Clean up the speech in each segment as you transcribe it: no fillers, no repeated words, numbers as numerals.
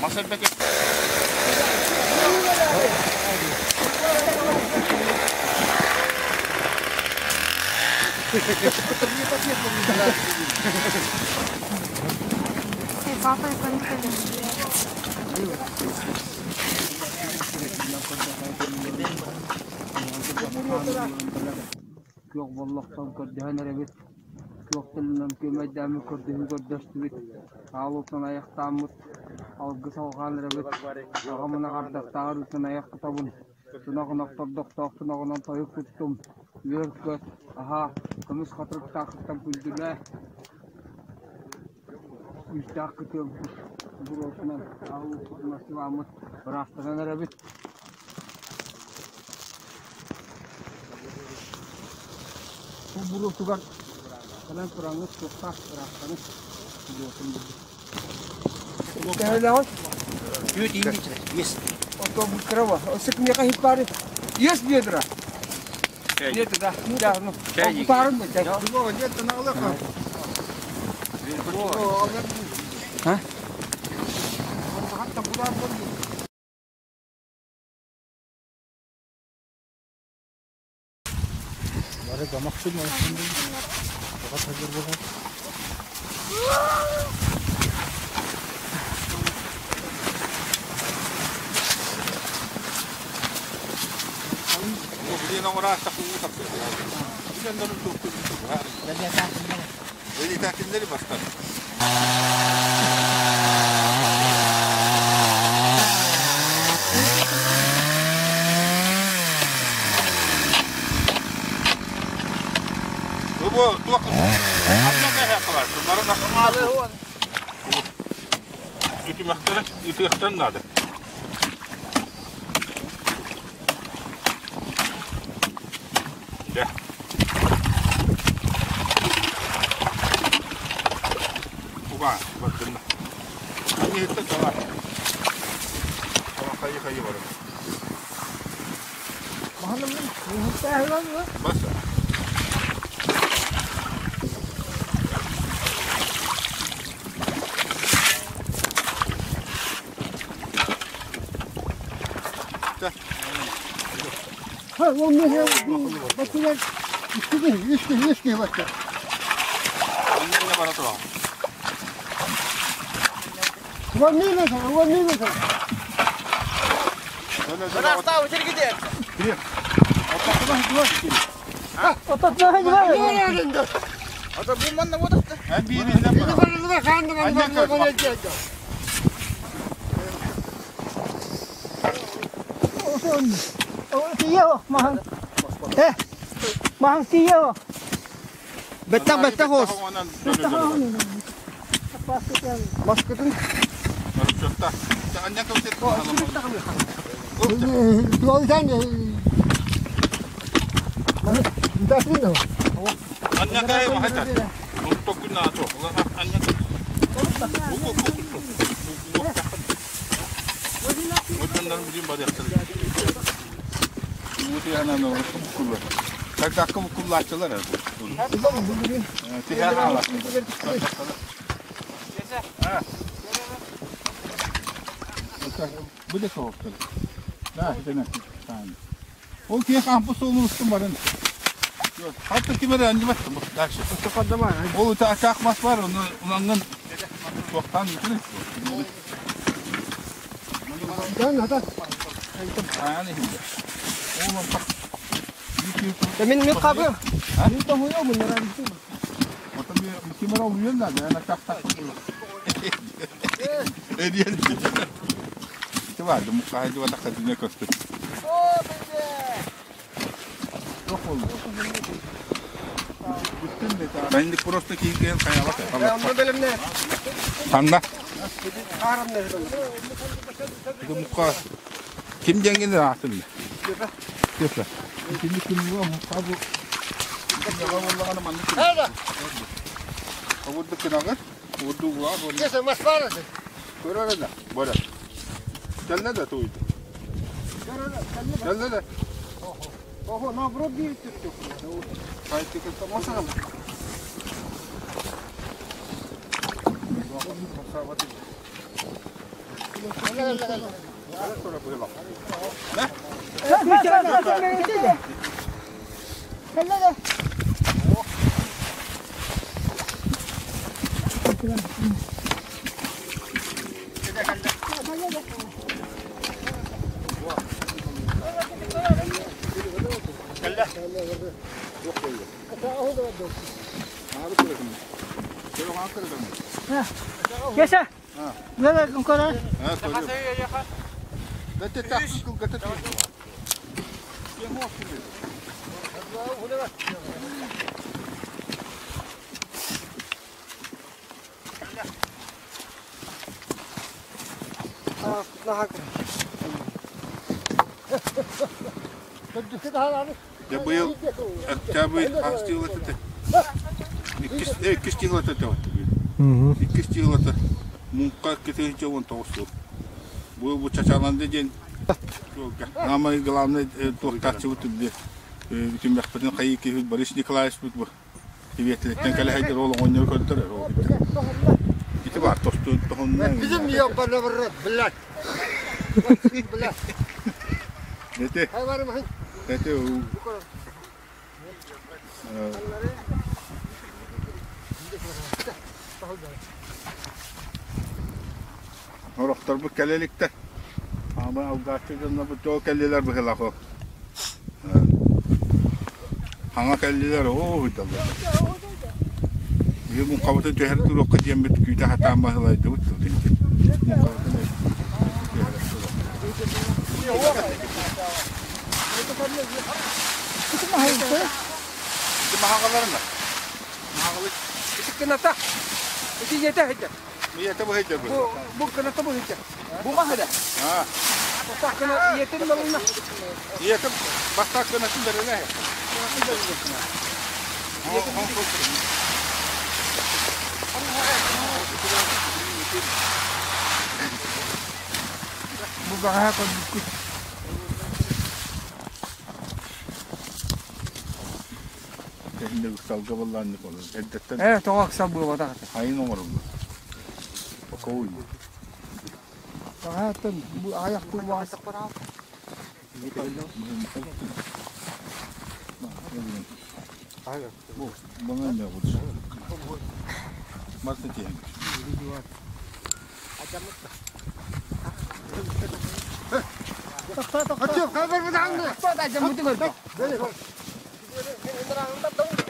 Мас элбэти. Папа и конфеты. Күөх боллохтон көрдөһөн эрэбит, күөх тылынан күөмэйдээммит көрдөһүү көрдөстүбүт, аал уутун айахтааммыт, алгыс алҕаан эрэбит, аҕам ынах ардахтааҕар ыытан айах тутабын, тунах ынах тордохтоох тунаҕынан тойук туттум, үөр-көт, аһаа, көмүс хатырыктаахыттан күндүлээ, күүстээх кытыалбыт буруотунан аал ууппутун астылааммыт ыраастанан эрэбит. Бу буруотугар кэлэн тураҥҥыт суохтаах ыраахтаны буруотун билбит. Төһөлөҕүт? Түөрт иин есть. Ото бу Осык меха хиппары. Есть бедра? Нет, да. Да, ну. Бутарын да. А? Үтүмэхтэрин наада. Дьэ. Уга, бардынна. Иһиттэ сала. Хайы-хайы барар. Бас. Аннына бара турар. Бэттэх бэттэх ос. Маскытын. Ол киһи хампы суолун устун барын. Hatta кимер анньыбаттым дальше. Ол атаак мас бар, оны улангын туохтан бүтүн. Мин мин хабы. Кимер ол үйен да, ана так. Эдиен. Тыварды муккай дыва такка дүнө көстү. Yok oldu. Бэнник просто киһи хайаабат. Ханна? Мукка ким диэнгин аатын? Тепе. Итинни күнүгө мукка бу боллаҕына маннык. Обурду кынагы, обурду уга. Көрөр да, бара. Кэллэ да туйду. Кэллэ да. Ого, наоборот биир түптүк. Кеша. Лала кора. Я быйыл октябрь хас дьылата этэ? Иккис дьылата этэ Иккис дьылата муҥха 219 сыл. Бу бу чачаланды диэн Самый главный туохтааччыбыт били бүтүммэхпитин хайыы киһи Борис Николаевичпыт бу Тибиэтилиттэн кэлэһэйдэр ол оҕонньору көрдөр ол ити бар тосту тоһунна Bizim ёбаный в рот, блядь. Блядь. Эти эти Орохторбут кэлэ иликтэр. Ама алгааччы дьоннорбут дьоо кэллилэр быһыылаах ол. Хаҥа кэллилэр, оо уһуйдаллар. Биһи муҥхабытын түһэрэ туруохха диэммит күүтэ сатаан баһылайдыбыт Муҥхабытын түһэрэ туруохха. Ити маһаҕаларына. Маһаҕалы. Ити кыната. Ити ийэтэ сылдьар. Ийэтэ бу сылдьар Бу бу кыната бу сылдьар. Бу маһыда. Бастаах кына ийэтин балына. Ийэтин бастаах кынатын бэрилэ. Бу баҕаһа көрбүккүт. Тэһинде ыксалга боллааннык olur. Эрдэттэн Тоҕо ыксал буолбатах. Хайын оҥоруллар. Боковуй. Баҕаһаттан бу аҕыйах тыл баҕас. Bana ne oldu? Martı diye.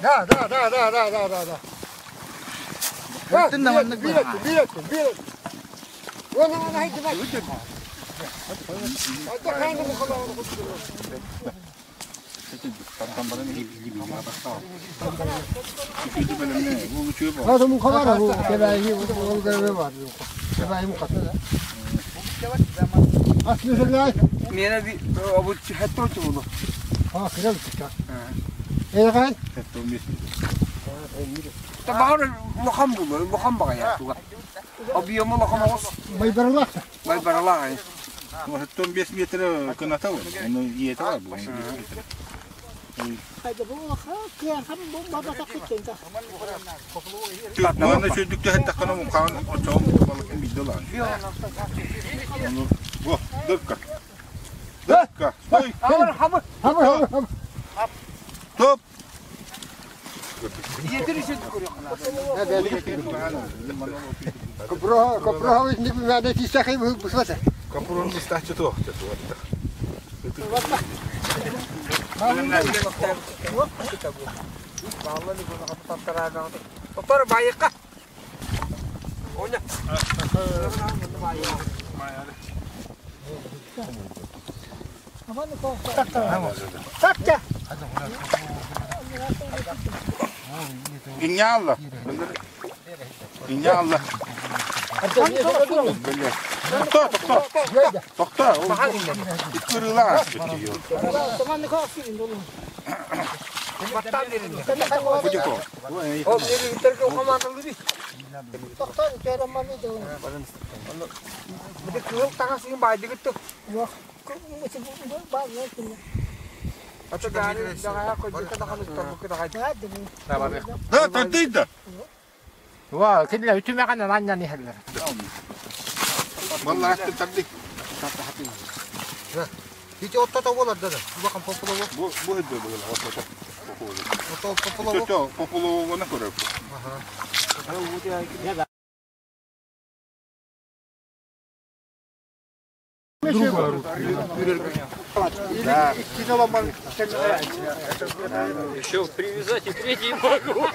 Да, да, да, да, да, да, да, да. Bir bir bir. Onu ona haydi bak. Hatta kendimi kulağını هذا من خبره هو كباهي وقربه كباهي مقتله أصل الله Миэнэ би обут хетточу буолу. ها كرمتك إيه غاي Табаар улахан буолу, улахан баҕайы туга. Объема улахан оҕус. ما يبرلك Бай баралаах. 5 метр кыната var. Onu yiyeti var bu. Манна сүйдүктө хеттаккана мукаан очоом балыкын билди лан. Onu bu дырка. Дырка. Стой. Хабыр, хабыр. هم هم هم Топ. Ийэтин үчүгэй көрүөххэ. كبرها كبرها ويني ما عندي تستخي بس Капурон устачы туох. Тотор байыкка. Оня. Такта. Инньэ Инньэ алла. Тохтоо, тохтоо. Тохтоо. Иккырыылаах. Да, тардый да. Ва, кинилэр үтүмэҕинэн анньан иһэллэр. Баллаахтын тардый. Ити отто буолар да, улахан популово. Бу бу өдө буолар отто. Отто популово. Отто популовоны көрөп. Еще привязать и третий могу.